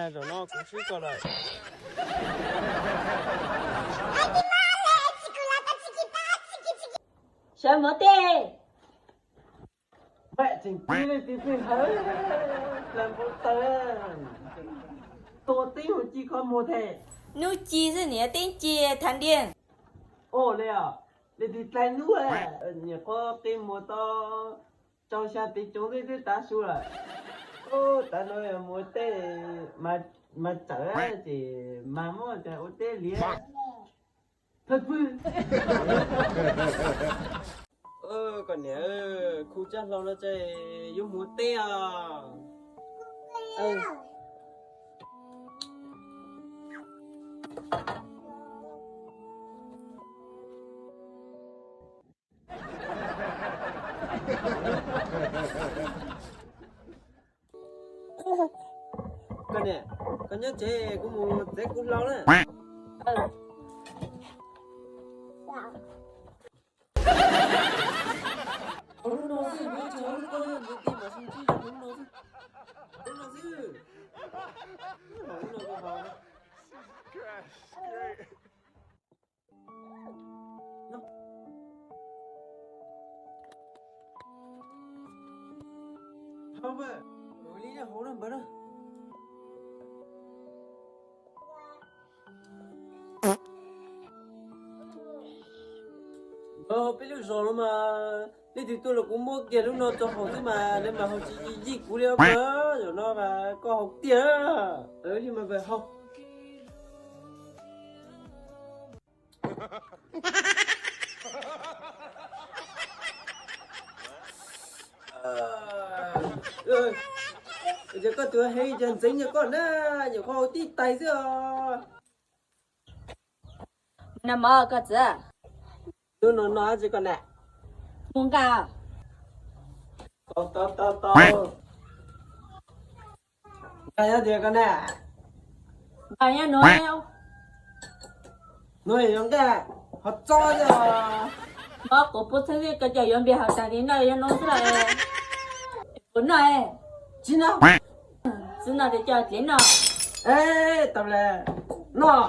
Zaum no kuv swb koj lawm. Sawv mus tej. Maj tseem pib leej twg pheej hawv, hla npau taws. Tua teb mus ci koj mus thiab. Hnub ci xwb niam, teeb ci thav diaj. Ua li os, leej twg dlaim hnub, nyuam qhuav qi mus tau rau xya tev tsoov xwb twb tav su lawm. Tav no mus tej mas tsawm ces mas muab ua teb liav. Thawj pwg. Koj niam, khu tsab hlau no ces yuav mus teb os. Koj niam, koj nyob tsev, kuv mus txev kuv hlau na. Lub no xwb, lub no xwb. Hau, li hau na npawg na. Npawg, hauv peb lub zos no mas leej twg tuaj los kuv muab kiag lub no rau haus xwb mas lawv mas haus tsis yig kuv li os. Zaum no mas koj haus tiag. Li mas npawg haus. Ces koj tus heev ces ntxeev nyuag koj na, nyuam qhuav haus tib tais xwb os. Nag hmo koj txiv, hnub no no tsis koj na, mus nqa. Tau tau tau tau. Nqa nyob tias koj na. Nqa nyob nuav. Nuav yuav nqa, ho txob os. Mov quav pub txheeb xwb koj coj yuav npias haus tas li no yuav noj xwb los. Puas noj? Tsis noj. Tsis noj ces coj dlev noj. Tau las, noj.